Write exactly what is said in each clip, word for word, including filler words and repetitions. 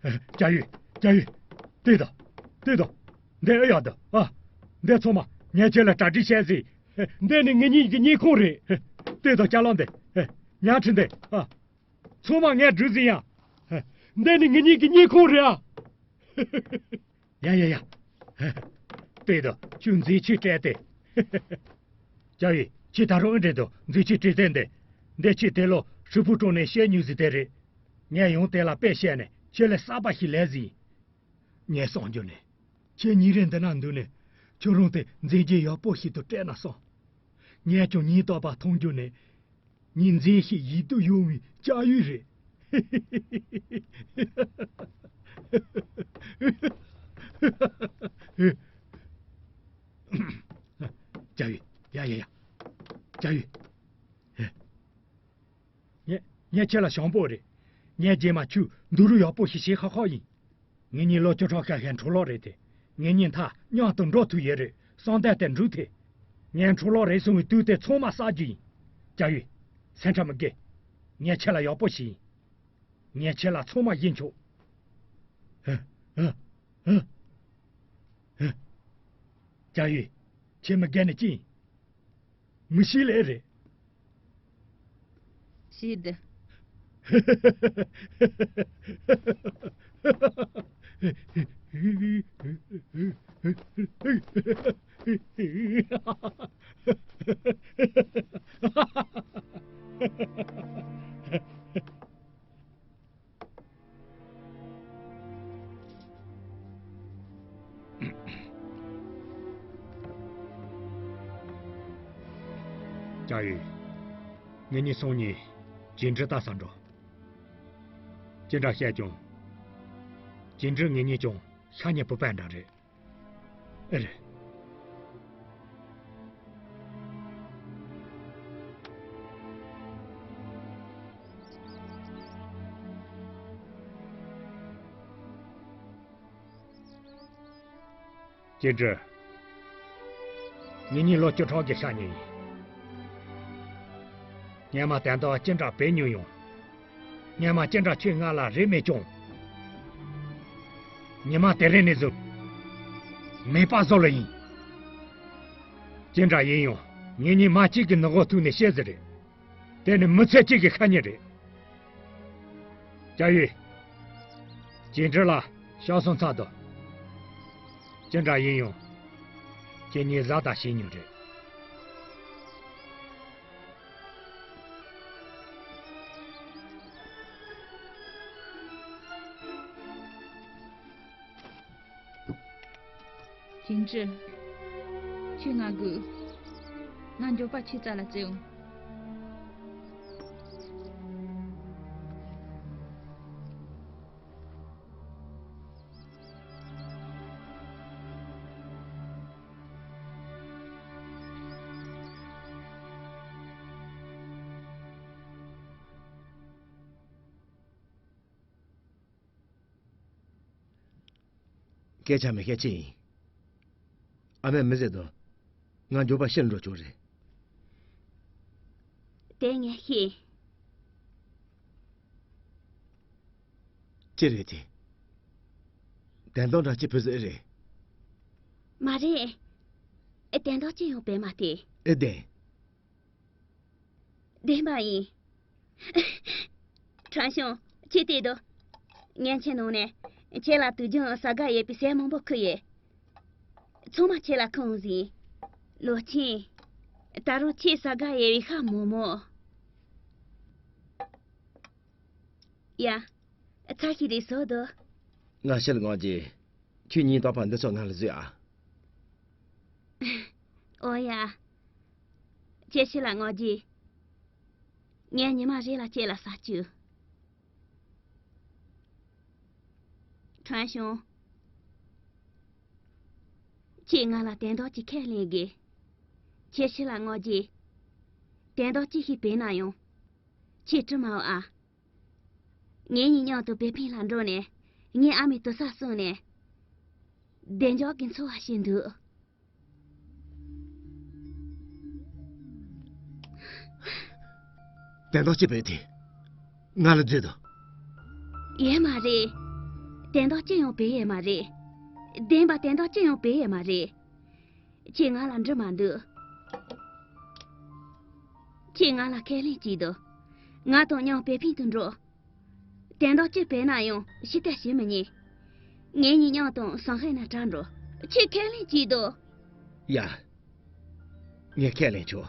ཅ་ཡུས། ཅ་ཡུས། ལྟོས་དང་། ལྟོས་དང་། འདི་ཨེ་ཡག་འདུག་ཨ། འདི་ཚང་མ་ངས་ཁྱེད་ལ་གྲ་སྒྲིག་བྱས་ཟིན། འདི་ནི་ངེད་གཉིས་ཀྱི་སྙིང་ཁུང་རེད། ལྟོས་དང་། ཅ་ལག་འདི། ཉལ་ཁྲི་འདི་ཨ། ཚང་མ་ངས་བསྒྲུབས་ཟིན་ཡ། འདི་ནི་ངེད་གཉིས་ཀྱི་སྙིང་ཁུང་རེད་ཨ། ཡ་ཡ་ཡ། ལྟོས་དང་། ཁྱོད་མཛེས་ཆོས་སྤྲད་དེ། ཅ་ཡུས། ཁྱེད་ད་རུང་ཨེ་འདྲ་འདུག་མཛེས་ཆོས་སྤྲད་དེ་འདི། འདི་ཁྱེད་དེ་ལོ་ཧྲིལ་པོ་གྲོང་ནས་བཤད་མྱོང་ཟིག་དེ་རེད། ངས་ཡང་དེ་ལ་དཔེ་བཤད་ནས་ཁྱེད་ལ་གསར་པ་ཞིག་ལས་ཟིན། ངས་བསམ་རྒྱུ་ནི། ཁྱེད་ཉིན་རེ་འདི་ན་འདུག་ནས་ཁྱོད་རང་དེ་མཛེས་རྒྱན་ཡག་པོ་ཞིག་ཏུ་སྤྲད་ན་བསམ། ངས་ཀྱང་ཉིན་རྟག་པར་མཐོང་རྒྱུ་ནི། ཉིན་མཚན་ཞིག་ཡིད་དུ་འོང་བའི་ཅ་ཡུས་རེད། ཅ་ཡུས། ཡ་ཡ་ཡ། ཅ་ཡུས། ངས། ངས་ཁྱེད་ལ་ཞང་པོ་རེད། ངས་རྗེས་མ་ཁྱོད་འདུག་རུ་ཡག་པོ་ཞིག་བྱེད་ཁག་ཁག་ཡིན། ངེད་གཉིས་ལོ་བཅུ་ཕྲག་ཤར་ཤར་འཕྲོ་ལོག་རེད་དེ། ངེད་གཉིས་མཐའ་མཉམ་དུ་འགྲོ་ཐུབ་ཡས་རེད། བསམ་གཏན་དེ་འགྲུབ་ཐེ། ངས་འཕྲོ་ལོག་རེད་གསུང་བའི་དུས་དེ་ཚང་མ་བསགས་རྒྱུ་ཡིན། ཅ་ཡུས། སེམས་ཁྲལ་མི་དགོས། ངས་ཁྱེད་ལ་ཡག་པོ་ཞིག་ཡིན། ངས་ཁྱེད་ལ་ཚང་མ་བཤད་ཆོག་ཧ། ཧ། ཧ། ཧ། ཧ། ཅ་ཡུས། ཁྱེད་མི་རྒན་ནི་ཅི་ཡིན། མི་ཤེས་ལེ་རེད། ཤེས་དེ། ཅ་ཡུས། ངེད་གཉིས་སང་ཉིན་ཅིན་ཀྲི་ལྟ་ས་འགྲོ། ཅི་འདྲ་བཤད་ཀྱང་། ཅིན་ཀྲི་ངེད་གཉིས་ཀྱང་ཤ་ཉེ་བུ་སྤུན་འདྲ་རེད། ཨེ་རེད། ཅིན་ཀྲི། ངེད་གཉིས་ལོ་བཅུ་ཕྲག་གི་ཤ་ཉེ་ཡིན། སྔོན་མ་དོན་དག་ཅི་འདྲ་བྱས་མྱོང་ཡོང་། སྔོན་མ་ཅི་འདྲ་ཁྱོས་ང་ལ་རེ་མེད་ཀྱང་། ཉི་མ་དེ་རིང་ནས་བཟུང་མེད་པ་བཟོ་ལེ་ཡིན། ཅི་འདྲ་ཡིན་ཡང་ངེད་གཉིས་མ་གཅིག་གི་ནུ་འོ་ཐུག་ནས་ཤི་ཟེར་རེད། དེ་ནི་མི་ཚེ་གཅིག་གི་ཤ་ཉེ་རེད། ཅ་ཡུས། ཅིན་ཀྲི་ལ་ཤ་སོང་ཚར་དོ། ཅི་འདྲ་ཡིན་ཡང་ཁྱེད་གཉིས་བཟའ་ཟླ་བྱེད་མྱོང་རེད། ཅིན་ཀྲི། ཁྱོས་ང་སྒུག་ང་མགྱོགས་པ་ཁྱོད་རྩ་ལ་བཙལ་འོང་། སྐད་ཆ་མི་བཤད་ཅི་ཡིན། ཨ་མས་མི་ཟེར་དོ། ང་མགྱོགས་པ་ཕྱིར་འགྲོ་ཆོག་རེད། དེ་ངས་ཤེས། ཅི་རེད་དེ། དོན་དག་འདྲ་ཅི་ཕུད་ཟེར་རེད། མ་རེད། ཨེ་དོན་དག་ཅི་ཡང་བྱས་མ་དེ། ཨེ་བདེན། བདེན་པ་ཡིན། ཁྲང་ཞུང་། ཁྱེད་ལྟོས་དང་། ངས་ཁྱེད་ནང་ནས་ཁྱེད་ལ་དུས་རྒྱུན་ཟ་ག་ཡོད་པའི་ཟས་མང་པོ་ཁུར་ཡོད། ཚང་མ་ཁྱེད་ལ་ཁུར་ཟིན། ལོ་ཆེན། ད་རུང་ཁྱེད་ཟ་ག་ཡོད་པའི་ཤ་མང་མོ། ཡ། ཚ་ཞིག་རེད་བཟོ་དོ། ང་ཕྱིར་ལོག་རྗེས། ཁྱོད་ཉིན་རྟག་པར་འདི་ཚོ་ང་ལ་བཟོས་ཨ། ཨོ་ཡ། ཁྱེད་ཕྱིར་ལོག་རྗེས། ངས་ཉི་མ་རེ་ལ་ཁྱེད་ལ་ཟ་བཅུག་ཁྲང་ཞུང་། ཁྱེད་ང་ལ་དོན་དག་ཅིག་ཁས་ལེན་དགོས། ཁྱེད་ཕྱིར་ལོག་རྗེས། དོན་དག་ཅི་ཞིག་བྱས་ན་ཡང་། ཁྱེད་དྲི་མ་འོ་ཨ། ངེད་གཉིས་མཉམ་དུ་བེ་ཕིང་ལ་འགྲོ་ནས། ངའི་ཨ་མའི་དུར་ས་བསྲུངས་ནས། བདེ་འཇགས་ཀྱི་འཚོ་བ་ཞིག་འདུག་དོན་དག་ཅི་བྱས་ཏེ། ང་ལ་བརྗོད་དོ། ཡོད་མ་རེད། དོན་དག་ཅི་ཡང་བྱས་ཡོད་མ་རེད། བདེན་པ་དོན་དག་ཅི་ཡང་བྱས་ཡོད་མ་རེད། ཁྱེད་ང་ལ་འདྲི་མ་འདུག་ཁྱེད་ང་ལ་ཁས་ལེན་གྱིས་དོ། ང་དང་མཉམ་བོད་ཕན་དུ་འགྲོ། དོན་དག་ཅི་བྱས་ན་ཡང་ཕྱི་བལྟ་བྱེད་མི་ཉན། ངེད་གཉིས་མཉམ་དང་སང་ཧའེ་ན་གྲྭ་འགྲོ། ཁྱེད་ཁས་ལེན་གྱིས་དོ། ཡ། ངས་ཁས་ལེན་ཆོག་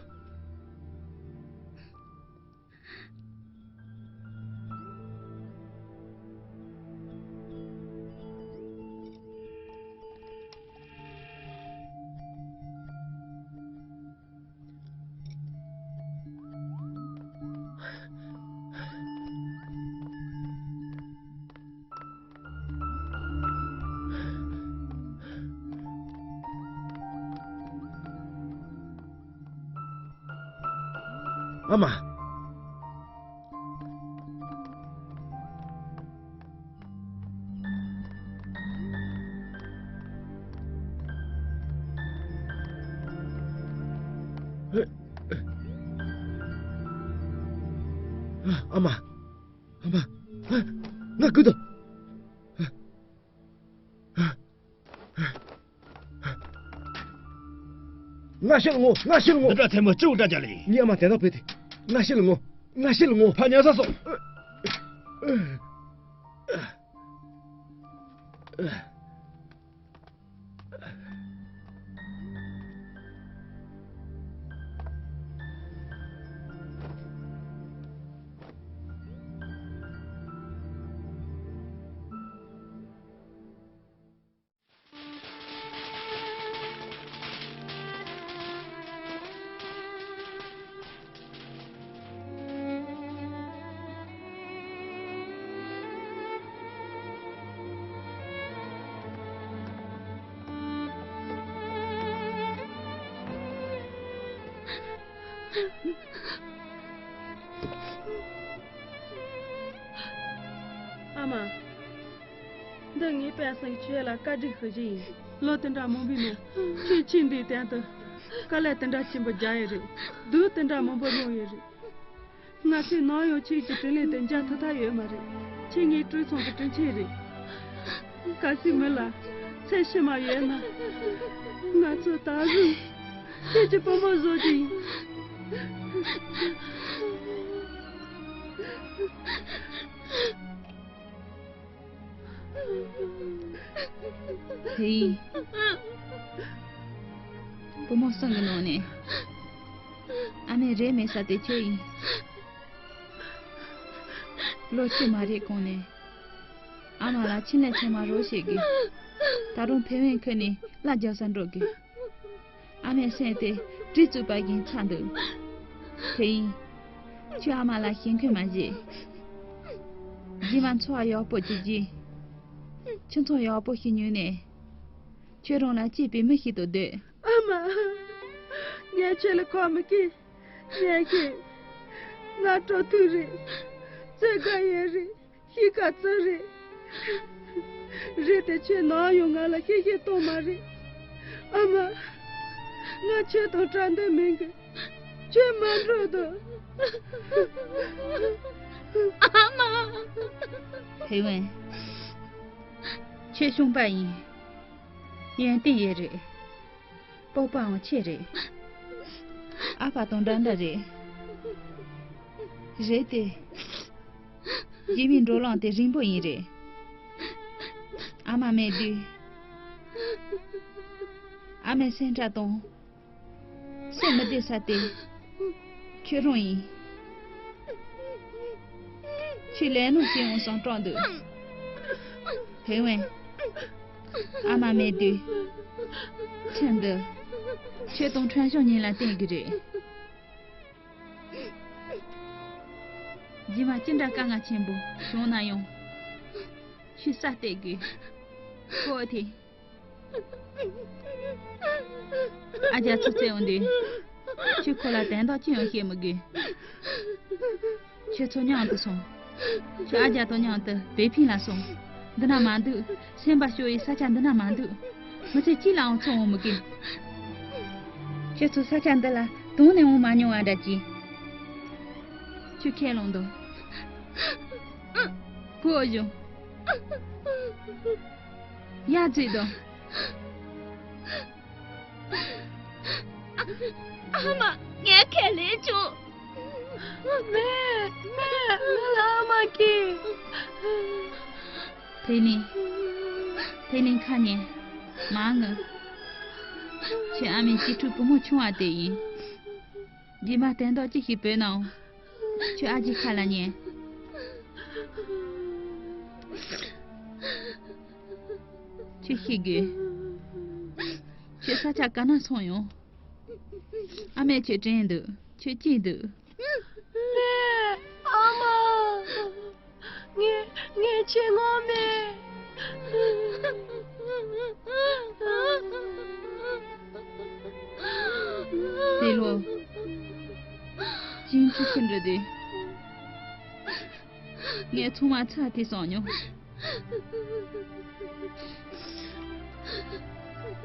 ཨ་མ། ཨ་མ། ཨ་མ། ང་སྐུ་དུ། ང་ཤི་ལ་ངོ་། ང་ཤི་ལ་ངོ་། འདི་འདྲ་ཐལ་མོ་སྤྱི་བོ་འདྲ་རྒྱ་ལི། ངའི་ཨ་མ་དེ་དག་བོས་ཏེ། ང་ཤི་ལ་ངོ་། ང་ཤི་ལ་ངོ་། ཕ་ཉལ་ས་སོང་། ཨ་མ། འདི་ངའི་དཔལ་སེང་ཁྱོད་ལ་བཀའ་དྲིན་ཞུ་རྒྱུ་ཡིན། ལོ་དེ་འདྲ་མང་པོའི་ནང་ཁྱོད་ཁྱིམ་འདིའི་དོན་དུ་དཀའ་ལས་དེ་འདྲ་ཆེན་པོ་རྒྱག་ཡོད་རེད། སྡུག་དེ་འདྲ་མང་པོ་མྱོང་ཡོད་རེད། ང་ཚོས་ནམ་ཡང་ཁྱེད་ཀྱི་དྲིན་ལན་དེ་འཇལ་ཐུབ་ཐབས་ཡོད་མ་རེད། ཁྱེད་ངའི་དྲིན་ཚང་གི་དྲིན་ཆེན་རེད། གལ་སྲིད་མི་ལ་ཚེ་ཕྱི་མ་ཡོད་ན། ང་ཚོས་ད་གཟོད་ཁྱེད་ཀྱི་བུ་མོ་བཟོ་རྒྱུ་ཡིན། ཧེ། བུ་མོ་གསུམ་གྱི་ནང་ནས་ཨ་མའི་རེ་མེད་ས་དེ་ཁྱོད་ཡིན། ལོ་ཕྱེད་མ་རེད་གོང་ནས་ཨ་མ་ལ་ཕྱིན་ལས་ཕྱིན་མ་རོགས་བྱེད་དགོས། ད་རུང་ཕེ་ཝན་ཁུར་ནས་གླ་རྒྱག་ས་འགྲོ་དགོས། ཨ་མའི་སེམས་དེ་གྲི་བཙུགས་པ་བཞིན་ཚ་འདུག་ཧེ་ཡིན། ཁྱོད་ཨ་མ་ལ་ཞེན་ཁུལ་མ་བྱེད། རྗེས་མ་འཚོ་བ་ཡག་པོ་སྐྱེལ་རྗེས། ཁྱིམ་ཚང་ཡག་པོ་ཞིག་ཉོས་ནས། ཁྱོད་རང་ལ་གཅེས་པའི་མི་ཞིག་ཏུ་སྡོད། ཨ་མ། ངས་ཁྱོད་ལ་ཁག་མི་སྐྱེལ། ངས་ཁྱོད། ང་སྤྲོ་ཐུང་རེད། བཙོན་ཁང་ཡོད་རེད། གཤིས་ཀ་བཙོན་རེད། རེད་དེ་ཁྱོད་ནམ་ཡང་ང་ལ་གཤེ་གཤེ་གཏོང་མ་རེད། ཨ་མ། ང་ཁྱོད་དང་འཕྲད་འདོད་མིན་གི། ཁྱོད་མ་འགྲོ་དང་། ཨ་མ། ཧེ་ཝན། ཁྱོད་གཞོན་པ་ཡིན། ཡོན་ཏན་ཡོད་རེད། སྤོབས་པའང་ཆེ་རེད། ཨ་ཕ་དང་འདྲ་འདྲ་རེད། རེད་དེ། རྗེས་མའི་འགྲོ་ལམ་དེ་རིང་པོ་ཡིན་རེད། ཨ་མ་མེད་དུས། ཨ་མའི་སེམས་ཁྲལ་དང་། སེམས་མི་བདེ་ས་དེ། ཁྱོད་རང་ཡིན། ཁྱོད་ལས་སྣང་ཞིག་འོང་སོང་སྐྲག་འདུག་ཧེ་ཝན། ཨ་མ་མེད་དུས། ཚེ་འདི། ཁྱོད་དང་ཁྲེན་ཤོ་གཉིས་ལ་བརྟེན་གི་རེད། རྗེས་མ་ཅི་འདྲ་དཀའ་ངལ་ཆེན་པོ་བྱུང་ན་ཡང་། ཁྱོད་ས་གཏད་དགོས། ཁོ་དེ། ཨ་རྒྱ་ཚོ་བཙལ་འོང་དུས། ཁྱོད་ཁོ་ལ་དོན་དག་ཅི་ཡང་བཤད་མི་དགོས། ཁྱོད་ཚོ་མཉམ་དུ་སོང་། ཁྱོད་ཨ་རྒྱ་དང་མཉམ་དུ་བོད་ཕན་ལ་སོང་། འདི་ན་མ་འདུག་སེམས་པ་སྐྱོ་བའི་ས་ཆ་འདི་ན་མ་འདུག་མི་ཚེ་གཅིག་ལའང་འཚོ་འོང་མི་དགོས། ཁྱོད་ཚོ་ས་ཆ་འདི་ལ་དོང་ནས་འོང་མ་མྱོང་བ་འདྲ་གྱིས། ཁྱོད་ཁས་བླངས་དང་། ཁོ་བཞུགས། ཡ་བརྩེ་དང་། ཨ་མ། ངས་ཁས་ལེན་བྱུང་། མེད། མེད། ང་ལ་ཨ་མ་སྐྱིད། དེ་ནི། དེ་ནི་ཁ་ཉན། མ་ངུ། ཁྱོད་ཨ་མའི་གཅེས་ཕྲུག་བུ་མོ་ཆུང་བ་དེ་ཡིན། རྗེས་མ་སྟན་ཐོག་ཅི་ཞིག་བོས་ནའང་། ཁྱོད་ཨ་ཅེ་ཁ་ལ་ཉན། ཁྱོད་ཤེས་དགོས། ཁྱོད་ས་ཆ་ག་ན་སོང་ཡང་། ཨ་མས་ཁྱོད་དྲན་འདུག་ཁྱོད་སྐྱིད་འདུག་མེད། ཨ་མ། ངས། ངས་ཁྱེད་ངོ་མེད། དེ་ལོ། ཅིང་ཆུ་ཤིན་རི་དེ། ངས་ཚང་མ་ཚར་དེ་སོང་མྱོང་།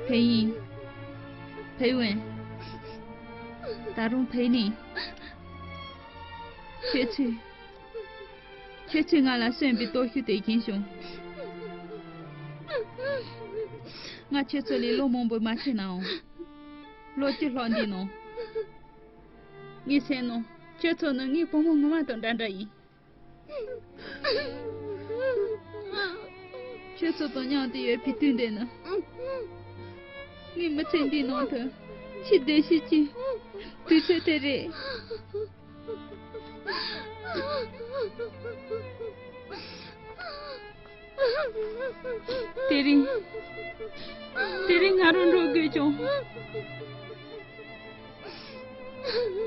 ཕེ་ཡིན། ཕེ་ཝན། ད་རུང་ཕེ་ནིང་། ཁྱེད་ཚོས། ཁྱེད་ཚོས་ང་ལ་སོན་པའི་སྟོབས་ཤུགས་དེ་སྦྱིན་བྱུང་། ང་ཁྱེད་ཚོ་ལས་ལོ་མང་པོ་མ་ཤི་ནའང་། ལོ་བཅུ་ལྷག་འདིའི་ནང་། ངའི་སེམས་ནང་ཁྱེད་ཚོ་ནི་ངའི་བུ་མོ་ངོ་མ་དང་འདྲ་འདྲ་ཡིན། ཁྱོད་ཚོ་དང་མཉམ་དུ་ཡོད་པའི་དུས་འདི་ནི། ངའི་མི་ཚེ་འདིའི་ནང་དུ་ཆེས་བདེ་སྐྱིད་ཀྱི་དུས་ཚོད་དེ་རེད། དེ་རིང་། དེ་རིང་ང་རང་འགྲོ་དགོས་ཀྱང་།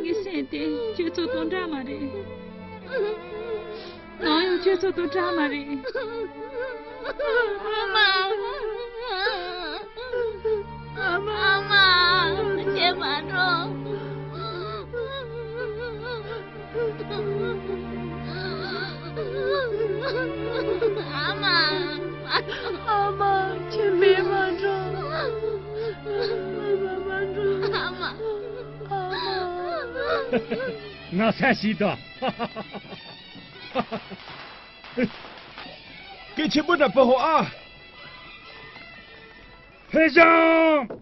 ངའི་སེམས་དེ་ཁྱོད་ཚོ་དང་འདྲ་མ་རེད། ནམ་ཡང་ཁྱོད་ཚོ་དང་འདྲ་མ་རེད། ཨ་མ། ཨ་མ། ཁྱེད་མ་འགྲོ། ཨ་མ། ཨ་མ། ཁྱེད་མེད་མ་འགྲོ། ཨ་མ། ཨ་མ། ང་ས་ཞིག་དང་། སྐད་ཆེན་པོ་འདྲ་པོ་ཧོ་ཨ། ཕེ་ཞང་།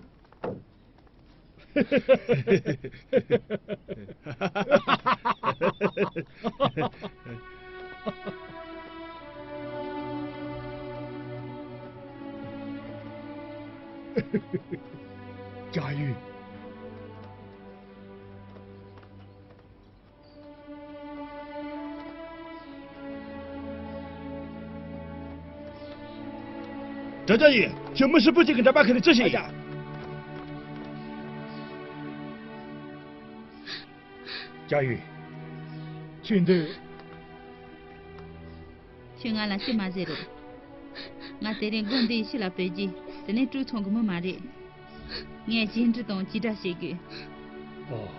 ཅཱ་ཡུས། ད་ཅཱ་ཡུས། ཁྱོད་མི་ཧྲིལ་པོ་གཅིག་གི་འདྲ་པར་ཁ་ནས་ཅི་ཞིག་ཡིན། ཨ་ཅག་ཅཱ་ཡུས། ཁྱོད་འདི། ཁྱོད་ང་ལ་ཅི་མ་ཟེར་རོགས། ང་དེ་རིང་དགོན་འདིའི་ཕྱི་ལ་བུད་རྗེས་དེ་ནས་ཀྲུའུ་ཚང་གི་མི་མ་རེད། ངས་གཞན་འདྲི་དང་བྱེད་སྒྲ་བྱེད་དགོས། ཨོ།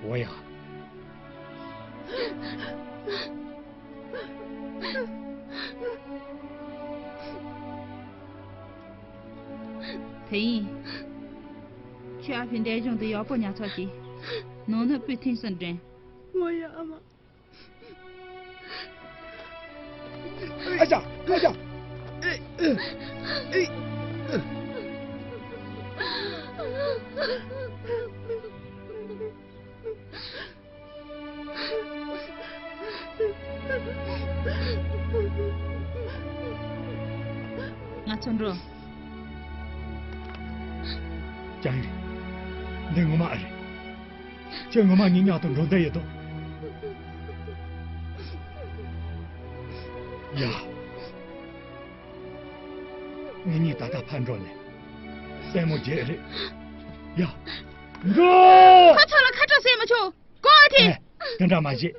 འོ་ཡ། དེ་ཡིན། ཁྱོད་ཨ་ཕའི་འདས་གཞུང་དེ་ཡག་པོ་ཉར་ཚགས་གྱིས། ནང་ནས་སྤུས་ཐིམ་སུ་འདྲེན། འོ་ཡ་ཨ་མ། ཨ་ཅག་ཨ་ཅག་ང་ཚོ་འགྲོ། ཅཱ་ཡུས། འདི་ངོ་མ་ཨེ་རེད། ཁྱོད་ངོ་མ་ངའི་མཉམ་དུ་འགྲོ་འདོད་ཡོད་དོ། ཡ། ངེད་གཉིས་ད་ལྟ་ཕར་འགྲོ་ནས་ལྟད་མོ་བརྗེ་རེད། ཡ། འགྲོ། ཁོ་ཚོ་ལ་ཁ་གྲག་བྱེད་མི་ཆོག་གོ་ཨ་ཐེ། ཨེ། དེ་འདྲ་མ་བྱེད།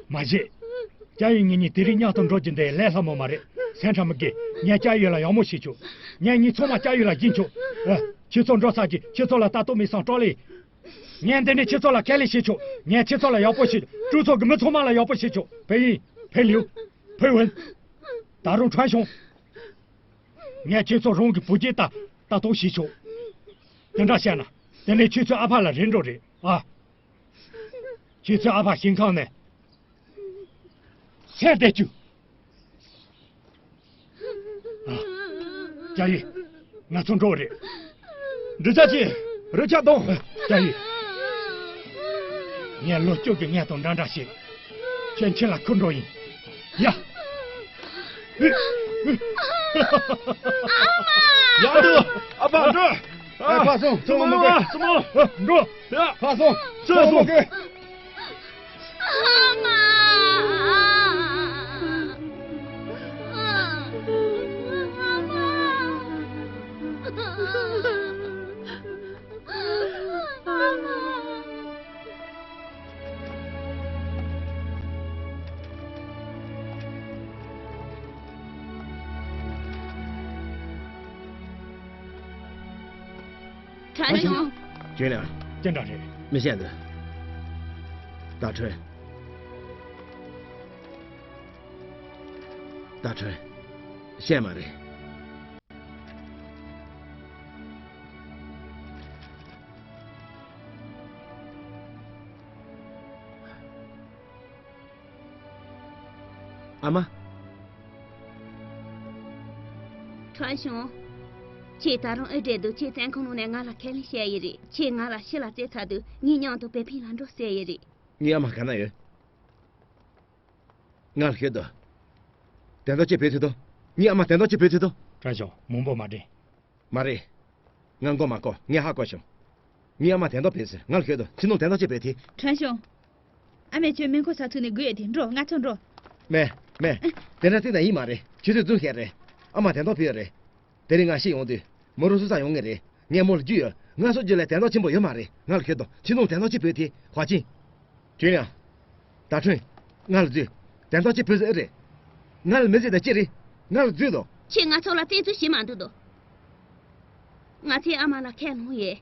མ་བྱེད། ཅཱ་ཡུས་ངེད་གཉིས་དེ་རིང་མཉམ་དུ་འགྲོ་རྒྱུ་འདི་ལས་སླ་མོ་མ་རེད། སེམས་ཁྲལ་མི་དགོས། ངས་ཅཱ་ཡུས་ལ་ཡག་མོ་བྱེད་ཆོག་ངེད་གཉིས་ཚང་མ་ཅཱ་ཡུས་ལ་སྦྱིན་ཆོག་ཨ། ཁྱེད་ཚོ་འགྲོ་ཚར་རྗེས་ཁྱེད་ཚོ་ལ་ལྟ་རྟོག་མི་སང་སྤྲོ་ལེ། ངས་འདི་ནས་ཁྱེད་ཚོ་ལ་ཁས་ལེན་བྱེད་ཆོག་ངས་ཁྱེད་ཚོ་ལ་ཡག་པོ་བྱེད། ཀྲུའུ་ཚང་གི་མི་ཚང་མ་ལ་ཡག་པོ་བྱེད་ཆོག་ཕེ་ཡིན། ཕེ་ལིའུ། ཕེ་ཝུན། ད་རུང་ཁྲོན་ཤོང་། ངས་ཁྱེད་ཚོ་རང་གི་བུ་རྒྱུད་ལྟར་ལྟ་རྟོག་བྱེད་ཆོག་དེ་འདྲ་བཤད་ན་དེ་ནས་ཁྱེད་ཚོའི་ཨ་ཕ་ལ་རེ་འགྲོ་རེད་ཨ། ཁྱེད་ཚོའི་ཨ་ཕ་ཞིང་ཁང་ནས་ཚེ་འདས་བཅུག་ཡི། ང་ཚོ་འགྲོ་རེད། འདི་ཆ་ཅི། རི་ཆག་གཏོང་། ཅ་ཡི། ངས་ལོ་བཅུ་གི་ངས་དང་འདྲ་འདྲ་བྱེད། ཁྱེད་ཁྱེད་ལ་ཁུར་འགྲོ་ཡིན། ཡ། ཡ་འདུག་ཨ་ཕ་འགྲོ། ཨ་ཕ་སོང་། ཚོ་མོ་ཚོ་མོ་འགྲོ། ཡ་ཕ་སོང་། ཚོ་སོང་། ཁྲན་ཤོང་། ཅུན་ལིང་། ཅི་འདྲ་རེད། མི་ཤེས་འདུག་ད་ཁྲོན། ད་ཁྲོན། ཤེས་མ་རེད། ཨ་མ། ཁྲན་ཤོང་། ཁྱེད་ད་རུང་ཨེ་བསྡད་འདུག་ཁྱེད་བཙོན་ཁང་ནང་ནས་ང་ལ་ཁས་ལེན་བྱས་ཡོད་རེད། ཁྱེད་ང་ལ་ཕྱི་ལ་བཙལ་ཚར་དུས་ངའི་མཉམ་དུ་བོད་ཕིང་ལ་འགྲོ་ཟེར་ཡོད་རེད། ངའི་ཨ་མ་ག་ན་ཡོད། ང་ལ་ཤོད་དོ། དོན་དག་ཅིག་བོད་ཚུལ་དོ། ངའི་ཨ་མ་དོན་དག་ཅིག་བོད་ཚུལ་དོ། ཁྲན་ཤོང་། མང་པོ་མ་དྲན། མ་རེད། ང་མགོ་མ་སྐོར། ངས་ཧ་གོ་བྱུང་། ངའི་ཨ་མ་དོན་དག་བོད་ཚུལ། ང་ལ་ཤོད་དོ། ཕྱི་ནང་དོན་དག་ཅིག་བོད་ཚུལ། ཁྲན་ཤོང་། ཨ་མས་ཁྱོད་མེ་འཁོར་ས་ཚུགས་ནས་སྒུག་ཡོད་དེ། འགྲོ། ང་ཚོ་འགྲོ། མེ། མེ། དེ་འདྲ་བརྩིས་ན་ཡིན་མ་རེད། ཁྱོད་ཚོས་རྫུན་བཤད་རེད། ཨ་མ་དོན་དག་བོད་རེད། དེ་རིང་ང་ཤི་ཡོང་དུས། མོ་རང་སུ་ས་ཡོང་ངེས་རེད། ངས་མོ་ལ་རྒྱུས་ཡོད། ང་སོ་རྒྱུ་ལས་དོན་དག་ཆེན་པོ་ཡོད་མ་རེད། ང་ལ་ཤོད་དོ། ཕྱི་ནང་དོན་དག་ཅིག་བོད་ཚུལ། ཧྭ་ཅིན། ཅུན་ཡང་། ད་ཁྲུན། ང་ལ་རྫུས། དོན་དག་ཅིག་བོད་ཚུལ་ཨེ་རེད། ང་ལ་མི་རྫུས་ད་ཅི་རེད། ང་ལ་རྫུས་དོ། ཁྱེད་ང་ཚོ་ལ་བཙན་འཛུལ་བྱེད་མ་འདུག་དོ། ང་ཚོའི་ཨ་མ་ལ་ཁས་ལོངས་ཡོད།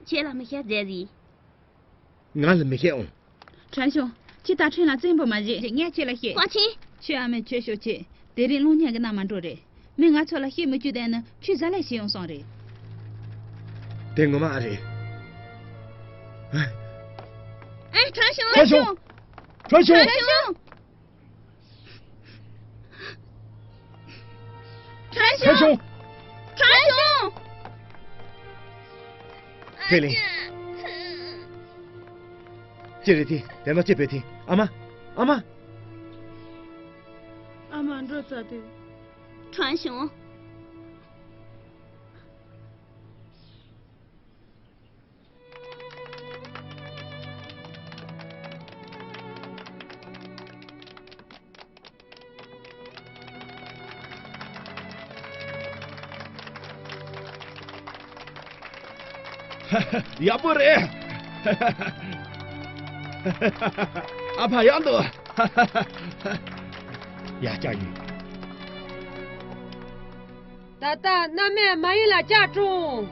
ཁྱེད་ལ་མི་ཤེས་ཟེར་ཟིན། ང་ལ་མི་ཤེས་འོང་། ཁྲན་ཤོང་། ཁྱེད་ད་ཁྲུན་ལ་བཙན་པོ་མ་བྱེད། ངས་ཁྱེད་ལ་བཤད། ཧྭ་ཅིན། ཁྱོད་ཨ་མས་ཁྱོད་ཤོད་ཅེས། དེ་རིང་གློག་བརྙན་གྱི་ནང་མ་འགྲོ་རེད། མི་ང་ཚོ་ལ་བཤད་མི་བཅུག་བསྡད་ན་ཁྱོད་ཟ་ལས་བྱེད་ཡོང་སོང་རེད། དེ་ངོ་མ་ཨ་རེད། ཨེ། ཁྲན་ཤོང་། ཁྲན་ཤོང་། ཁྲན་ཤོང་། ཁྲན་ཤོང་། ཁྲན་ཤོང་། ཁྲན་ཤོང་། ཧེ་ལིང་། ཅི་རེད་དེ། དེ་ན་ཅི་བེད་དེ། ཨ་མ། ཨ་མ། ཨ་མ་འགྲོ་ཚར་དེ། ཁྲན་ཤོང་། ཡག་པོ་རེད། ཨ་ཕ་ཡག་འདུག་ཡ་ཅག་ཡིན། ད་ལྟ་མནའ་མས་མ་ཡུལ་ལ་བཅར་འགྲོ།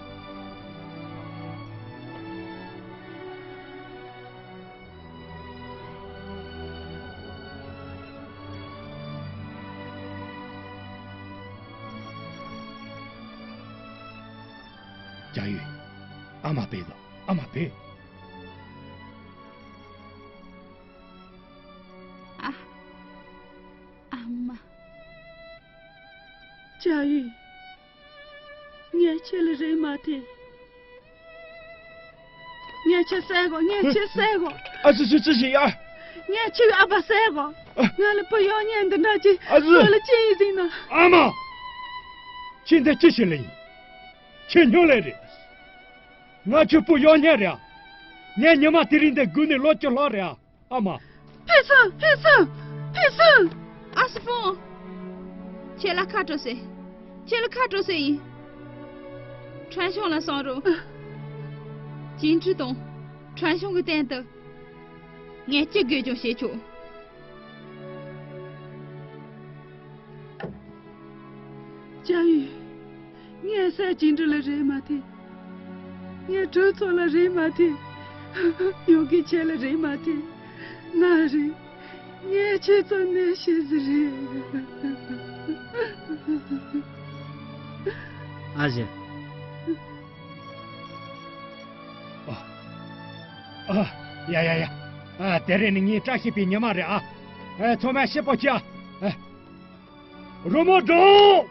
ཅ་ཡུས། ཨ་མ་བོས་དང་། ཨ་མ་བོས། ཨ། ཨ་མ། ཅ་ཡུས། ངས་ཁྱེད་ལ་རེ་མ་ཐེ། ངས་ཁྱེད་བསད་དགོས། ངས་ཁྱེད་བསད་དགོས། ཨ་ཙི་ཙི་ཙི་ཞིག་ཡ། ངས་ཁྱེད་ཨ་ཕ་བསད་དགོས། ཨ། ང་ལ་བུ་གཡོག་བརྙན་འདི་འདྲ་ཅིག་ཨ་ཙི། ང་ལ་ཅི་ཡིན་ཟིན་ན། ཨ་མ། ཁྱེད་འདི་ཅི་ཞིག་ལ་ཡིན། ཁྱེད་སྨྱོ་ལས་རེད། ང་ཁྱོད་བུ་གཡོག་བརྙན་རེད་ཨ། ངས་ཉི་མ་དེ་རིང་འདི་སྒུག་ནས་ལོ་བཅུ་ལྷག་རེད་ཨ། ཨ་མ། ཕུན་ཚོགས། ཕུན་ཚོགས། ཕུན་ཚོགས། ཨ་སི་ཕོང་། ཁྱེད་ལ་ཁ་དྲོ་ཟེར། ཁྱེད་ལ་ཁ་དྲོ་ཟེར་ཡིན། ཁྲན་ཤོང་ལ་གསུང་རོགས། ཅིན་ཀྲི་དང་ཁྲན་ཤོང་གི་སྟེང་དུ། ངས་ཅི་དགོས་ཀྱང་བྱེད་ཆོག་ཅ་ཡུས། ངས་སྲས་ཅིན་ཀྲི་ལ་རེ་མ་ཐེ། ངས་གྲོས་ཚོགས་ལ་རེ་མ་ཐེ། ཡོང་གི་ཁྱེད་ལ་རེ་མ་ཐེ། ང་རེ། ངས་ཁྱེད་ཚོ་ནས་ཤེས་ཟི་རེད། ཨ་ཞེ། ཨ། ཨ། ཡ་ཡ་ཡ། ཨ། དེ་རིང་ནི་ངའི་བཀྲ་ཤིས་པའི་ཉི་མ་རེད་ཨ། ཨ། ཚང་མས་ཤེས་པོ་བྱེད་ཨ། ཨ། རོལ་མོ་སྒྲོག་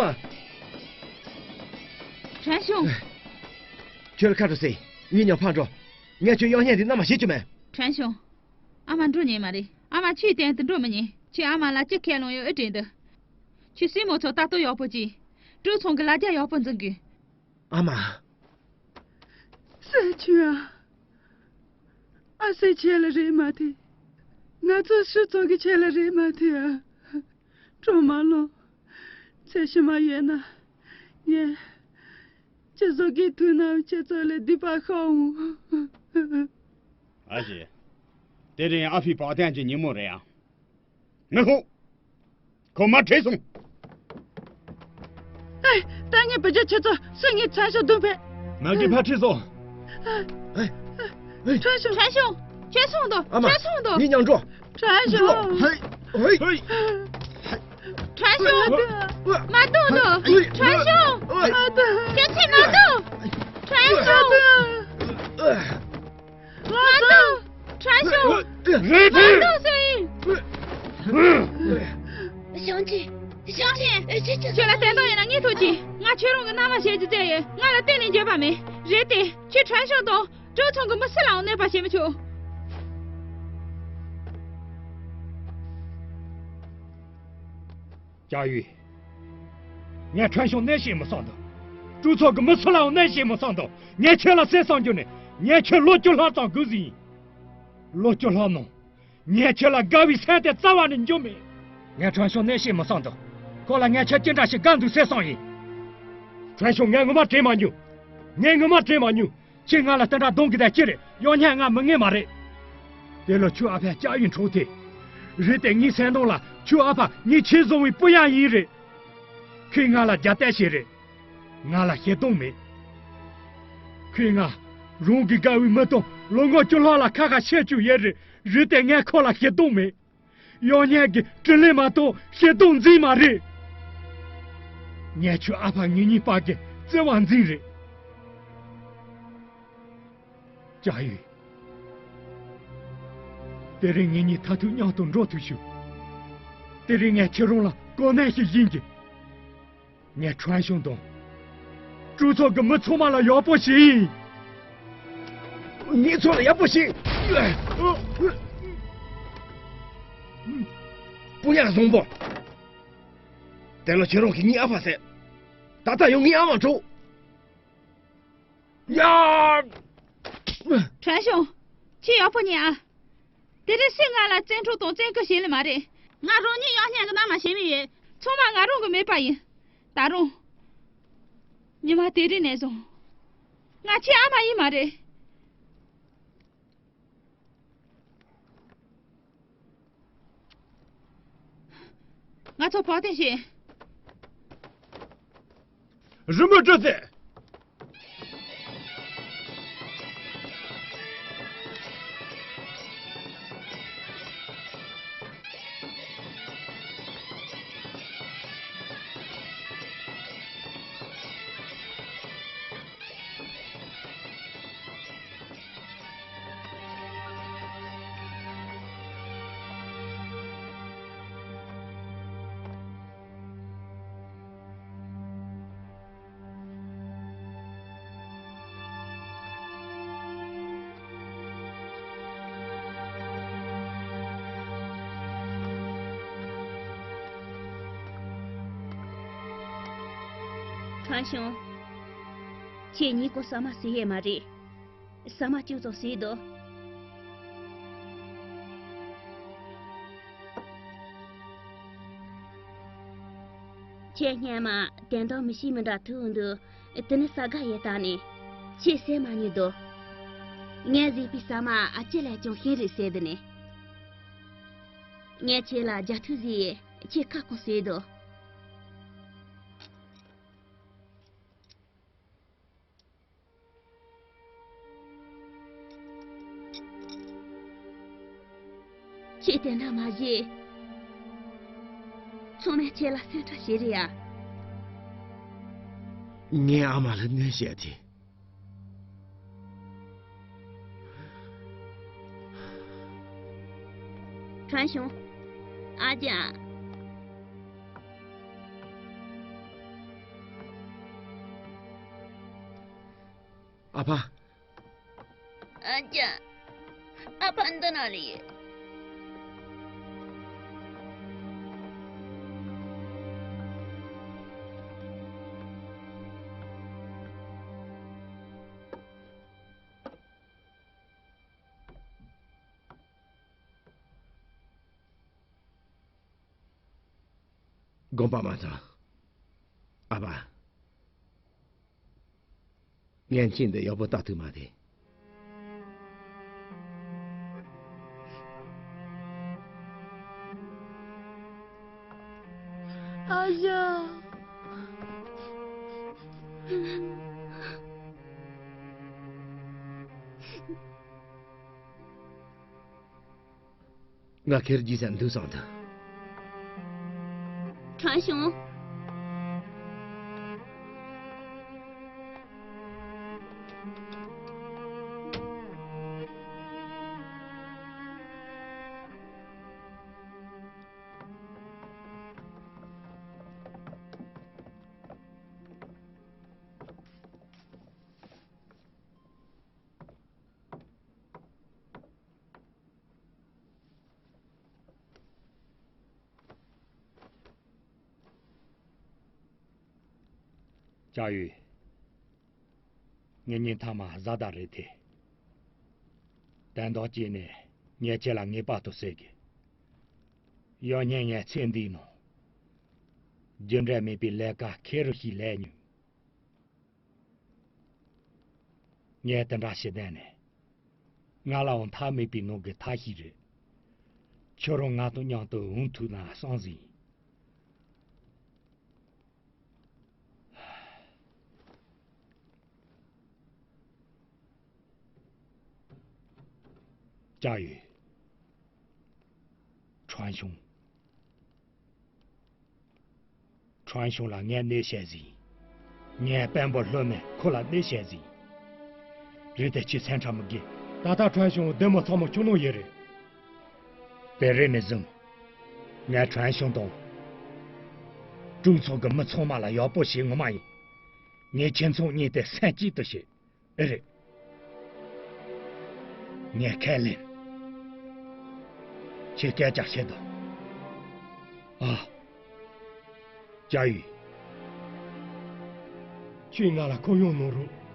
མ། ཁྲན་ཤུང་། ཁྱོད་ལ་ཁ་དྲོ་ཟེར། ངའི་ཉམ་ཕར་འགྲོ། ངས་ཁྱོད་གཡོག་བརྙན་འདི་མནའ་མ་བྱེད་རྒྱུ་མེད། ཁྲན་ཤུང་། ཨ་མ་འགྲོ་ཉན་མ་རེད། ཨ་མ་ཁྱོད་གཏན་དུ་འགྲོ་མི་ཉན། ཁྱོད་ཨ་མ་ལ་ཅི་ཁས་ལོང་ཡོད་ཨེ་དྲན་འདུག་ཁྱོད་སྲིང་མོ་ཚོ་ལྟ་རྟོག་ཡག་པོ་གྱིས། གྲོས་ཚང་གི་ལ་རྒྱ་ཡག་པོ་འཛིན་དགོས། ཨ་མ། སེ་ཆུ་ཨ། ཨ་སེ་ཆེ་ལ་རེད་མ་ཐེ། ང་ཚོ་ཧྲི་ཚོ་གི་ཆེ་ལ་རེད་མ་ཐེ་ཨ། གྲོ་མ་ལོ། ཚེ་ཕྱི་མ་ཡོད་ན། ངས། ཁྱེད་ཚོ་གི་ཐུགས་ནང་ཁྱེད་ཚོ་ལ་སྡིག་པ་ཤོག་འོང་། ཨ་ཞེ། དེ་རིང་ཨ་ཕའི་བག་སྟོན་གྱི་ཉིན་མོ་རེད་ཨ། མི་ཁོ། ཁོ་མ་ཁྲིད་སོང་། ཨེ། ད་ངས་བུ་རྒྱུད་ཁྱེད་ཚོ་སུ་ངའི་ཚན་ཤོག་བདུན་པས། ང་གི་ཕ་ཁྲིད་སོང་། ཨེ། ཨེ། ཁྲན་ཤུང་། ཁྲན་ཤུང་། ཁྱོད་སོང་དོ། ཨ་མ། ཁྱོད་སོང་དོ། ངའི་ཉང་འགྲོ། ཁྲན་ཤུང་། ཧེ། ཧེ། ཁྲན་ཤུང་། མ་འདུག་དོ། ཁྲན་ཤུང་། ཁྱོད་ཚེ་མ་འདུག་ཁྲན་ཤུང་། མ་འདུག་ཁྲན་ཤུང་། རེད་དེ། མ་འདུག་ཟེར། ཞང་ཆེན། ཞང་ཆེན། ཁྱོད་ལ་བསྟན་དོན་ཡིན་ན་ངས་ཐུགས་ཀྱིས། ང་ཁྱོད་རང་གི་མནའ་མ་བྱེད་རྒྱུ་བཙལ་ཡོད། ང་ལ་གཏན་ནས་འགྱོད་པ་མེད། རེད་དེ། ཁྱོད་ཁྲན་ཤུང་དང་གྲོས་ཚང་གི་མི་སུ་ལའང་གནོད་པ་བྱེད་མི་ཆོག་ཅཱ་ཡུས། ངས་ཁྲན་ཤུང་གནོད་བྱེད་མི་བསམ་དང་། གྲོས་ཚང་གི་མི་སུ་ལའང་གནོད་བྱེད་མི་བསམ་དང་། ངས་ཁྱོད་ལ་གསེར་སྲང་བརྒྱབ་ནས། ངས་ཁྱོད་ལོ་བཅུ་ལྷག་ཙམ་སྒུག་ཟིན་ཡིན། ལོ་བཅུ་ལྷག་ནང་། ངས་ཁྱོད་ལ་དགའ་བའི་སེམས་དེ་རྩ་བ་ནས་འཇོག་མེད། ངས་ཁྲན་ཤུང་གནོད་བྱེད་མི་བསམ་དང་། ཁོ་ལ་ངས་ཁྱོད་ཅི་འདྲ་ཞིག་དགའ་འདུག་ཟེར་བསམ་ཡིན། ཁྲན་ཤུང་ངས་ངོ་མ་དྲན་མ་མྱོང་། ངས་ངོ་མ་དྲན་མ་མྱོང་། ཁྱེད་ང་ལ་དེ་འདྲ་གདོང་གི་དེ་ཅི་རེད། གཡོག་བརྙན་ང་མི་ངན་མ་རེད། དེ་ལོ་ཁྱོའི་ཨ་ཕ་ལྕགས་ཡོས་འཕྲོག་དེ། རེད་དེ་ངའི་སེམས་གཏིང་ལ་ཁྱོའི་ཨ་ཕ་ངའི་ཆེས་བཟང་བའི་སྤུན་ཡང་ཡིན་རེད། ཁོས་ང་ལ་རྒྱབ་གཏད་བྱས་རེད། ང་ལ་ཞེ་སྡང་མེད། ཁོས་ང་རང་གི་དགའ་བའི་མི་དང་ལོ་ངོ་བཅུ་ལྷག་ལ་ཁ་ཁ་བཤད་བཅུག་ཡོད་རེད། རེད་དེ་ངས་ཁོ་ལ་ཞེ་སྡང་མེད། གཡོག་བརྙན་གྱི་དྲིན་ལན་མ་གཏོགས་ཞེ་སྡང་འཛིན་མ་རེད། ངས་ཁྱོའི་ཨ་ཕ་ངེད་གཉིས་བར་གྱི་བརྩེ་བ་འཛིན་རེད། ལྕགས་ཡོས། དེ་རིང་ངེད་གཉིས་མཐར་ཐུག་མཉམ་དུ་འགྲོ་ཐུབ་ཤོག་དེ་རིང་ངས་ཁྱེད་རང་ལ་གོ་གནས་ཤིག་སྦྱིན་གྱི། ངས་ཁྲན་ཤུང་དང་། གྲོས་ཚང་གི་མི་ཚང་མ་ལ་ཡག་པོ་བྱེད་ཡིན། ངེད་ཚོ་ལ་ཡག་པོ་བྱེད། སྤུན་ཡག་བཟང་པོ། དེ་ལ་ཁྱེད་རང་གིས་ངའི་ཨ་ཕ་ཟེར། ད་ལྟ་ཡང་ངའི་ཨ་མ་འཕྲོག་ཡ། ཁྲན་ཤུང་། ཁྱེད་ཡག་པོ་ཉན་ཨ། དེ་རིང་སུས་ང་ལ་བཙན་འཕྲོག་དང་བཙན་རྐུ་བྱེད་ལེ་མ་རེད། ང་རང་ཉིད་གཡོག་བརྙན་གྱི་མནའ་མ་བྱེད་མི་ཡོད། ཚང་མ་ང་རང་གི་མོས་པ་ཡིན། ད་རུང་། ཉི་མ་དེ་རིང་ནས་བཟུང་། ང་ཁྱེད་ཨ་མ་ཡིན་མ་རེད། ང་ཚོ་བག་སྟོན་བྱེད། རི་མོ་སྤྲོད་ཚེ། ཁྲན་ཤུང་། ཁྱེད་གཉིས་ཀོ་ཟ་མ་ཟོས་ཡས་མ་རེད། ཟ་མ་ཅུང་ཙམ་ཟོས་དོ། ཁྱེད་སྔན་མ་དོན་དག་མི་ཤེས་མི་འདྲ་ཐུག་འདུག་དེ་ནི་ས་ག་ཡས་བཏང་ནས་ཁྱེད་ཟས་མ་མྱོང་དོ། ངས་བཟས་པའི་ཟ་མ་ཨ་ཅེ་ལས་ཀྱང་ཞིམ་རེད་ཟེར་དེ་ནི། ངས་ཁྱེད་ལ་རྒྱ་ཐུག་བཟས་ཡས་ཁྱེད་ཁ་སྐོང་ཟོས་དོ། ཁྱེད་དེ་འདྲ་མ་བྱེད། ཚང་མས་ཁྱེད་ལ་སེམས་ཁྲལ་བྱེད་རེད་ཡ། ངའི་ཨ་མ་ལ་གནོད་བྱས་ཏེ། ཁྲན་ཤུང་། ཨ་ཅག་ཨ་ཕ། ཨ་ཅག་ཨ་ཕ་འདི་ན་ལ་ཡོད། དགོངས་པ་མ་ཚོམས། ཨ་ཕ། ངས་ཁྱེད་འདི་ཡག་པོ་ལྟ་ཐུབ་མ་རེད། ཨ་ཞང་། ང་ཁེར་རྒྱུགས་ས་འདུག་བསམ་ཐལ། ཁྲན་ཞུང་། ཅཱ་ཡུས། ངེད་གཉིས་མཐའ་མ་བཟའ་ཟླ་རེད་དེ། དོན་དག་ཅིག་ནས་ངས་ཁྱེད་ལ་ངེས་པར་དུ་ཟེར་གི། ཡང་སྙིང་ངས་ཚེ་འདིའི་ནང་རྒྱུ་འབྲས་མེད་པའི་ལས་ཀ་ཁེར་རོ་ཞིག་ལས་མྱོང་། ངས་དེ་འདྲ་ཞིག་བསྡད་ནས། ང་ལའང་མཐའ་མེད་པའི་ནང་གི་མཐའ་ཞིག་རེད། ཁྱོད་རང་ང་དང་མཉམ་དུ་འོང་ཐུབ་ན་བསམ་ཟིན། ཅཱ་ཡུས། ཁྲན་ཞུང་། ཁྲན་ཞུང་ལ་ངས་གནོད་བྱས་ཟིན། ངས་དཔོན་པོ་བློ་མེད་ཁོ་ལ་གནོད་བྱས་ཟིན། རེད་དེ་ཁྱོད་སེམས་ཁྲལ་མི་དགོས། ད་ལྟ་ཁྲན་ཞུང་བདེ་མོ་ཚང་མ་ཁྱོད་ནོར་ཡོད་རེད། དེ་རིང་ནས་བཟུང་། ངས་ཁྲན་ཞུང་དང་། ཀྲུང་ཚོགས་ཀྱི་མི་ཚང་མ་ལ་ཡག་པོ་བྱེད་ངོ་མ་ཡིན། ངས་ཁྱེད་ཚོ་གཉིས་དེ་སེམས་གཅིག་ཏུ་བྱེད། ཨེ་རེད། ངས་ཁས་ལེན། ཁྱེད་སྐད་ཆ་བཤད་དང་། ཨ། ཅཱ་ཡུས། ཁྱོས་ང་ལ་ཁོམ་གཡོག་གནང་རོགས།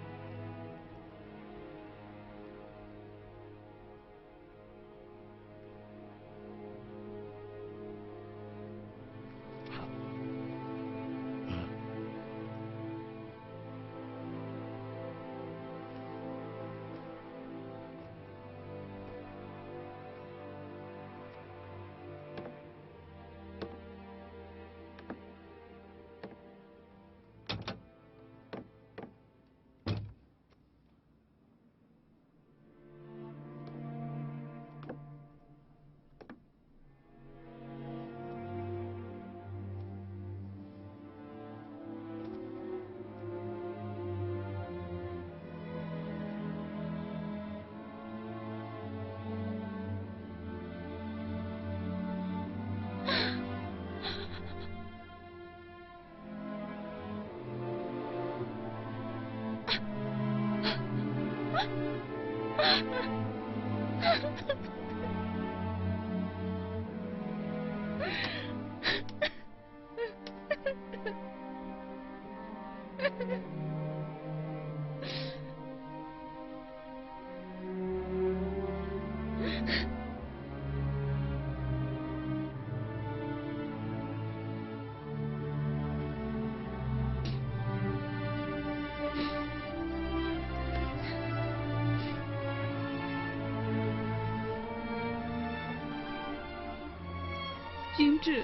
ཅིང་ཀྲི།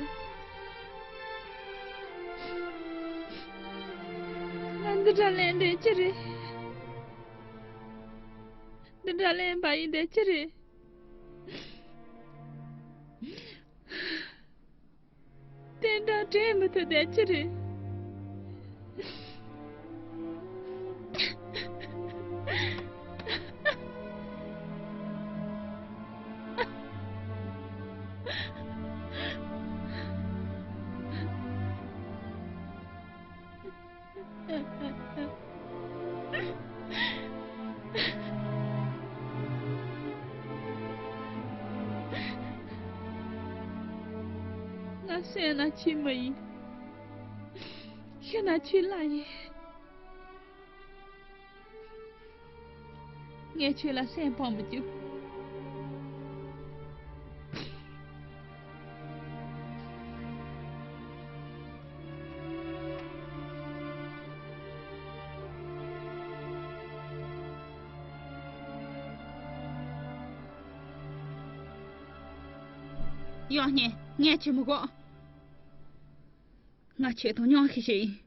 ང་འདི་འདྲ་ལས་འདོད་ཀྱི་རེད། འདི་འདྲ་ལས་འབའ་ཡིན་བསྡད་ཀྱི་རེད། དེ་འདྲ་དྲན་མི་ཐུབ་བསྡད་ཀྱི་རེད། བསད་ན་ཁྱོད་མི་ཡིན། ཤི་ན་ཁྱོད་བླ་ཡིན། ངས་ཁྱོད་ལ་སེམས་ཕམ་མི་བྱུང་། ཡང་བསྙེན། ངས་ཁྱོད་མི་དགོས། ང་ཁྱོད་དང་མཉམ་ཤི་ཞིག་ཡིན།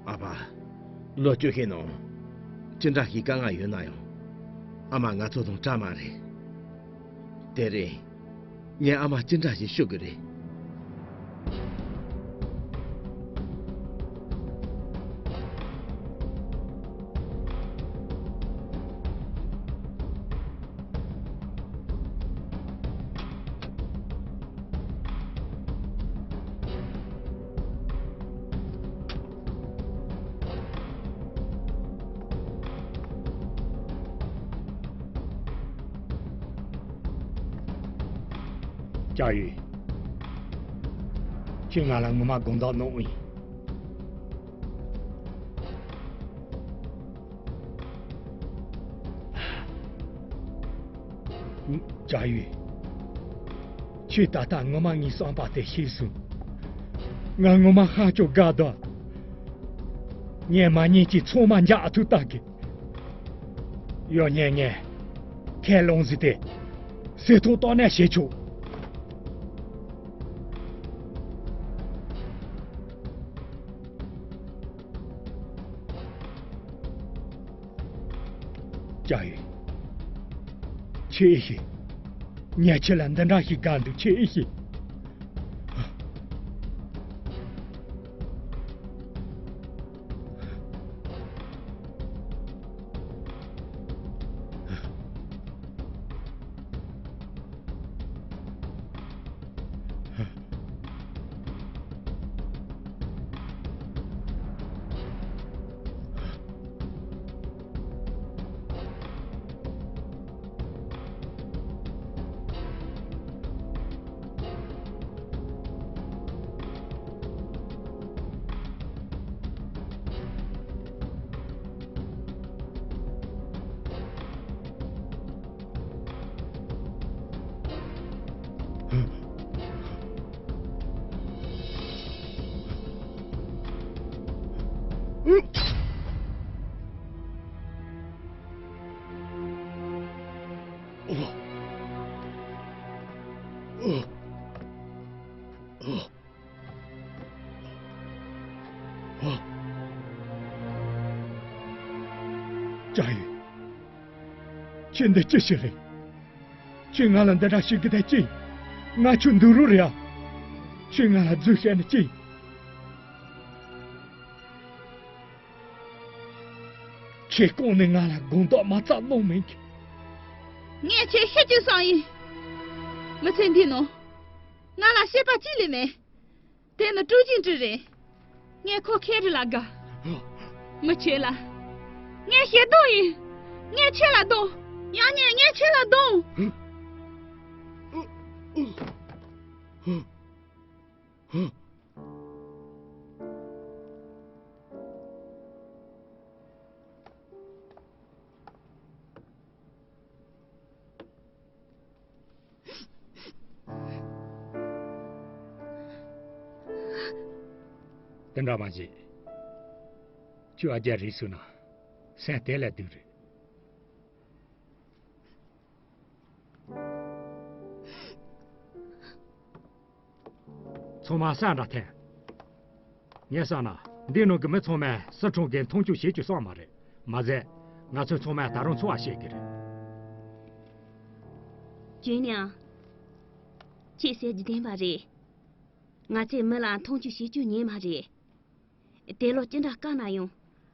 ཨ་ཕ། ལོ་བཅུ་ཤིང་ནང་ཅི་འདྲ་ཞིག་དཀའ་ངལ་ཡོད་ན་ཡང་། ཨ་མ་ང་ཚོ་དང་འདྲ་མ་རེད། དེ་རིང་ངས་ཨ་མ་ཅི་འདྲ་ཞིག་ཞུ་གི་རེད། ཅ་ཡུས། ཁྱོས་ང་ལ་ངོ་མ་དགོངས་དག་གནང་ཨིན། ཅ་ཡུས། ཁྱོས་ད་ལྟ་ངོ་མ་ངའི་བསམ་པ་དེ་ཤེས་སོང་། ང་ངོ་མ་ཧ་ཅང་དགའ་འདུག། ངས་མ་ཉེས་ཀྱི་ཚང་མ་འཇགས་ཐུབ་ལྟ་གི། ཡང་བསྙེན་ངས་ཁས་བླངས་ཟིན་ཏེ་བསད་གཏུབ་གཏན་ནས་བྱེད་ཆོག། ཅ་ཡུས། ཁྱོས་ཨེ་ཤེས། ངས་ཁྱོད་ལ་འདི་འདྲ་ཞིག་དགའ་འདུག་ཁྱོས་ཨེ་ཤེས། ཅ་ཡུས། ཁྱོད་འདི་ཅི་ཞིག་རེད། ཁྱོད་ང་ལ་འདི་འདྲ་བྱེད་གི་ད་ཅི། ང་ཁྱོད་འདུག་རོགས་རེད་ཨ། ཁྱོད་ང་ལ་རྫུན་བཤད་ནི་ཅི། ཁྱེད་གོང་ནས་ང་ལ་དགོངས་དག་མ་རྩ་གནང་མེད་ཀི། ངས་ཁྱེད་ཤི་རྒྱུ་བསམ་ཡིན། མི་ཚེ་འདི་ནང་ང་ལ་ཤེས་པ་གཅིག་ལས་མེད། དེ་ནི་ཀྲུའུ་ཅིན་ཀྲི་རེད། ངས་ཁོ་ཁེ་རི་ལ་དགའ། མི་ཁྱེད་ལ། ངས་ཞེ་སྡང་ཡིན། ངས་ཁྱེད་ལ་སྡང་། ཡང་ངས་ངས་ཁྱེད་ལ་སྡང་། དེ་འདྲ་མ་བྱེད། ཁྱོད་ཨ་རྒྱ་རེད་ཟེར་ན་སེམས་དེ་ལ་སྡུག་རེད། ཚང་མ་ས་འདྲ་འཐེན། ངས་བསམ་ན་འདི་ནང་གི་མི་ཚང་མས་སི་ཁྲོན་གི་མཐོང་ཆུང་བྱེད་རྒྱུ་བསམ་མ་རེད། མ་ཟད་ང་ཚོ་ཚང་མས་ད་རུང་འཚོ་བ་བྱེད་ཀྱི་རེད། ཅུན་ཡང་། ཁྱེད་ཟེར་རྒྱུ་བདེན་པ་རེད། ང་ཚོས་མི་ལ་མཐོང་ཆུང་བྱེད་རྒྱུ་ཉན་མ་རེད། དེ་ལོ་ཅི་འདྲ་དཀའ་ན་ཡང་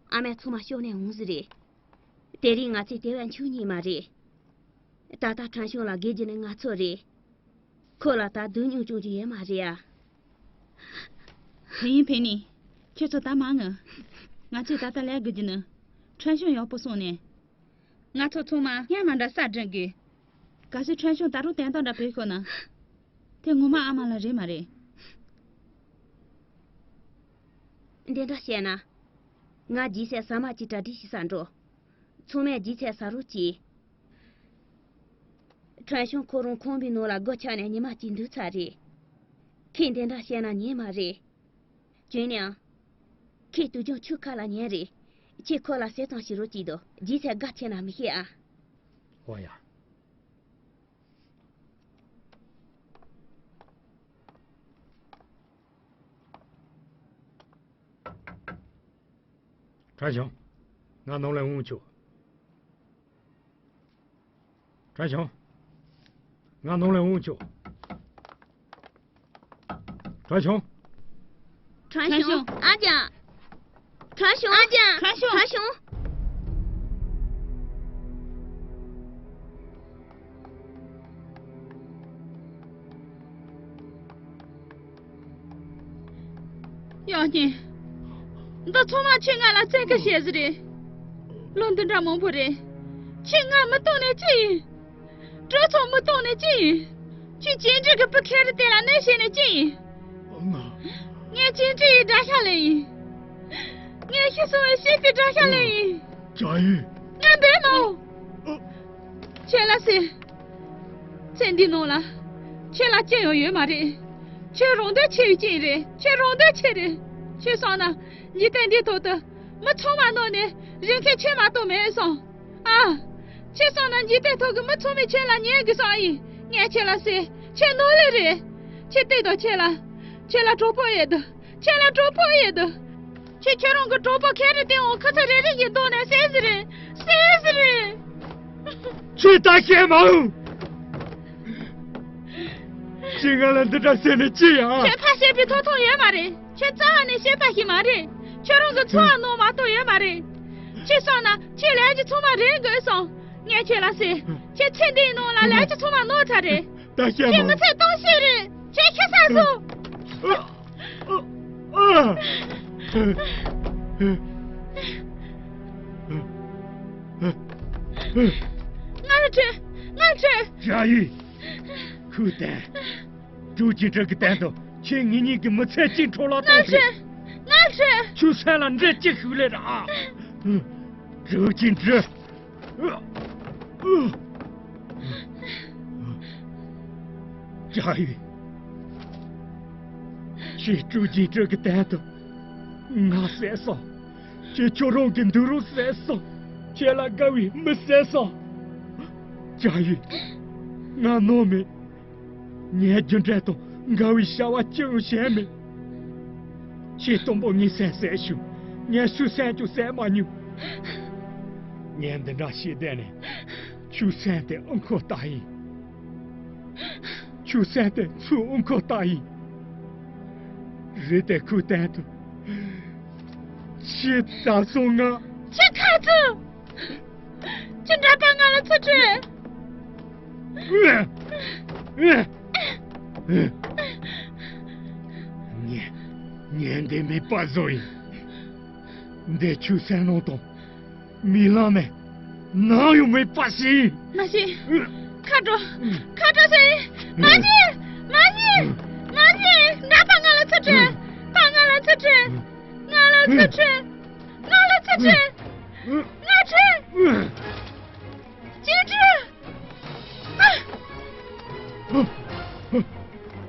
ཨ་མས་ཚང་མ་ཤོར་ནས་འོང་ཟི་རེད། དེ་རིང་ང་ཚོས་དེ་བས་འཆུག་ཉན་མ་རེད། ད་ལྟ་ཁྲན་ཤོང་ལ་དགེ་རྒྱུ་ནི་ང་ཚོ་རེད། ཁོ་ལ་ད་སྡུག་མྱོང་བྱུང་རྒྱུ་ཡོད་མ་རེད་ཨ། ཧེ་ཡིན་ཕེ་ནི། ཁྱེད་ཚོ་ད་མ་ངུ། ང་ཚོས་ད་ལྟ་ལས་དགོས་རྒྱུ་ནི། ཁྲན་ཤོང་ཡག་པོ་སོང་ནས། ང་ཚོ་ཚང་མ་སྔན་མ་འདྲ་ས་འགྲིམ་དགོས། གལ་སྲིད་ཁྲན་ཤོང་ད་རུང་དན་རྟགས་འདྲ་བོད་ཤོར་ན། དེ་ངོ་མ་ཨ་མ་ལ་རེད་མ་རེད། འདི་འདྲ་བཤད་ན། ང་རྗེས་ཚད་ཟ་མ་གཅིག་གྲ་སྒྲིག་ཞིག་ཟ་འགྲོ། ཚང་མས་རྗེས་ཚད་ཟ་རོགས་གྱིས། ཁྲན་ཤོང་ཁོ་རང་ཁང་པའི་ནང་ལ་སྒོ་ཆགས་ནས་ཉི་མ་གཅིག་འདུག་ཚར་རེད། ཁྱེད་འདི་འདྲ་བཤད་ན་ཉན་མ་རེད། ཅུན་ཡང་། ཁྱེད་དུས་རྒྱུན་ཆུ་ཁ་ལ་ཉན་རེད། ཁྱེད་ཁོ་ལ་ཟས་གཙང་ཞིག་རོགས་གྱིས་དོ། རྗེས་ཚད་དགའ་ཆེ་ན་མི་ཤེས་ཨ། ཨོ་ཡ། ཁྲན་ཤོང་། ང་ནང་ལ་འོང་ཆོག་ཁྲན་ཤོང་། ང་ནང་ལ་འོང་ཆོག་ཁྲན་ཤོང་། ཁྲན་ཤོང་། ཨ་ཅག་ཁྲན་ཤོང་། ཨ་ཅག་ཁྲན་ཤོང་། ཁྲན་ཤོང་། ཡང་སྙིང་། འདི་ཚང་མ་ཁྱེད་ང་ལ་བཙན་བཀའ་བྱས་ཟིག་རེད། ལོ་འདི་འདྲ་མང་པོ་རེད། ཁྱེད་ང་མི་གཏོང་ནས་ཅི་ཡིན། གྲོས་ཚོགས་མི་གཏོང་ནས་ཅི་ཡིན། ཁྱེད་ཅིན་ཀྲི་གི་བུ་ཁེ་རི་དེ་ལ་གནོད་བྱས་ནས་ཅི་ཡིན། ང་། ངས་ཅིན་ཀྲི་ཡི་དགྲ་ཤ་ལེན་ཡིན། ངས་ཤི་སོང་བའི་སྲས་ཀྱི་དགྲ་ཤ་ལེན་ཡིན། ཅ་ཡི། ང་འདས་མ་འོང་། ཁྱེད་ལ་ཟེར། ཚེ་འདིའི་ནང་ལ། ཁྱེད་ལ་ཅི་ཡང་ཡོད་མ་རེད། ཁྱེད་རང་འདོད་ཆེ་བའི་རྐྱེན་རེད། ཁྱེད་རང་འདོད་ཆེ་རེད། ཁྱེད་སོང་ན། འཇིག་རྟེན་འདིའི་ཐོག་ཏུ། མི་ཚང་མ་ནང་ནས་རིན་ཆེན་ཁྱེད་མ་གཏོགས་མེད་སོང་། ཨ། ཁྱེད་སོང་ན་འཇིག་རྟེན་ཐོག་གི་མི་ཚང་མས་ཁྱེད་ལ་ཉན་དགོས་སོང་ཨ་ཡིན། ངས་ཁྱེད་ལ་ཟེར། ཁྱེད་ནོར་ལས་རེད། ཁྱེད་ལྟོས་དང་ཁྱེད་ལ། ཁྱེད་ལ་གྲོགས་པོ་ཡོད་དོ། ཁྱེད་ལ་གྲོགས་པོ་ཡོད་དོ། ཁྱེད་ཁྱེད་རང་གི་གྲོགས་པོ་ཁེ་རི་དེའང་ཁུ་ཚུར་རེ་རེ་བཞིན་བརྡུངས་ནས་བསད་ཟིག་རེད། བསད་ཟིག་རེད། ཁྱེད་ད་བཤད་མ་འོང་། ཁྱེད་ང་ལ་འདི་འདྲ་ཟེར་ནས་ཅི་ཡང་། ཁྱེད་ཕ་བཤད་པའི་ཐོབ་ཐང་ཡོད་མ་རེད། ཁྱེད་རྩ་བ་ནས་བཤད་པ་ཞིག་མ་རེད། ཁྱེད་རང་གི་ཚོར་བ་ནང་མ་གཏོགས་ཡོད་མ་རེད། ཁྱེད་སོང་ན་ཁྱེད་ལས་ཀྱི་ཚང་མ་རན་དགོས་སོང་། ངས་ཁྱེད་ལ་ཟེར། ཁྱེད་ཚེ་འདིའི་ནང་ལ་ལས་ཀྱི་ཚང་མ་ནོར་ཚར་རེད། ད་བཤད་ཁྱེད་མ་མི་ཚེ་སྟོང་ཤོས་རེད། ཁྱེད་ཤི་ས་སོང་། ང་ལ་ཁྲིད། ང་ལ་ཁྲིད། ཞ་ཡི། ཁུ་ཏན། ཀྲུའུ་ཅིན་ཀྲི་གི་སྟེང་དུ་ཁྱེད་ངེད་གཉིས་ཀྱི་མི་ཚེ་གཅིག་འཕྲོ་བརླག་ང་ལ་ཁྲིད། ང་ལ་ཁྲིད། ཆུ་སྲིན་ལ་འདྲེ་གཅིག་ཞུགས་ལེ་ར། ཀྲུའུ་ཅིན་ཀྲི། ཅ་ཡི། ཁྱེད་ཀྲུའུ་ཅིན་ཀྲི་གི་སྟེང་དུ་ང་བསད་སོང་། ཁྱེད་ཁྱོད་རང་གི་འདུག་རོགས་བསད་སོང་། ཁྱེད་ལ་དགའ་བའི་མི་བསད་སོང་། ཅ་ཡི། ང་ནོར་མེད། ངས་རྒྱུ་འབྲས་དང་འགལ་བའི་བྱ་བ་ཅི་ཡང་བྱས་མེད། ཁྱེད་དང་པོ་ངའི་སྲས་བསད་བྱུང་། ངས་སུའི་སྲས་ཀྱང་བསད་མ་མྱོང་། ངས་འདི་འདྲ་བྱས་བསྡད་ནས། ཆུ་སྲིན་དེ་དབུ་འཁོར་ལྟ་ཡིན། ཆུ་སྲིན་དེ་ཚུར་དབུ་འཁོར་ལྟ་ཡིན། རེད་དེ་ཁུ་སྟན་དུ། ཁྱེད་ད་སོང་ང་། ཁྱེད་ཁ་ཚུ། ཁྱེད་འདྲ་པ་ང་ལ་ཚུར་སྤྲོད། ངས་ངས་འདི་མེད་པ་བཟོ་ཡིན། འདི་ཆུ་སྲིན་ནང་དང་མི་ལ་མེད། ནམ་ཡང་མེད་པ་ཞིག་མ་ཤི། ཁ་དྲོ། ཁ་དྲོ་ཟེར། མ་ཤི། མ་ཤི། མ་ཤི། འདྲ་པ་ང་ལ་ཚུར་སྤྲོད། པ་ང་ལ་ཚུར་སྤྲོད། ང་ལ་ཚུར་སྤྲོད། ང་ལ་ཚུར་སྤྲོད། ང་ཚུར། ཅི་འདྲ།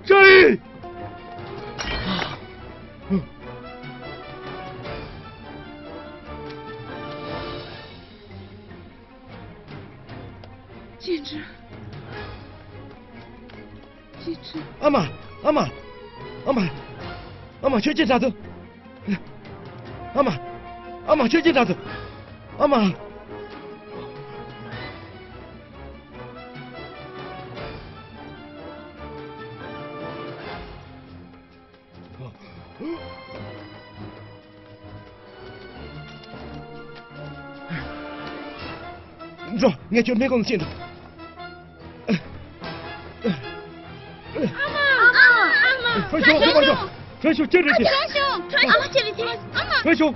ཅི། ཅི་འདྲ། ཅི་འདྲ། ཨ་མ། ཨ་མ། ཨ་མ། ཨ་མ་ཁྱོད་ཅི་དྲག་འདུག་ཨ་མ། ཨ་མ་ཁྱོད་ཅི་དྲག་འདུག་ཨ་མ། འགྲོ། ངས་ཁྱོད་སྨན་ཁང་ལ་ཕྱིན་འགྲོ། ཨ་མ། ཨ་མ། ཨ་མ། བྲོས་ཤོག་བྲོས་ཤོག་བྲོས་ཤོག་ཅི་རེད་ཅི། བྲོས་ཤོག་བྲོས་ཤོག་ཨ་མ་ཅི་རེད་ཅི། ཨ་མ། བྲོས་ཤོག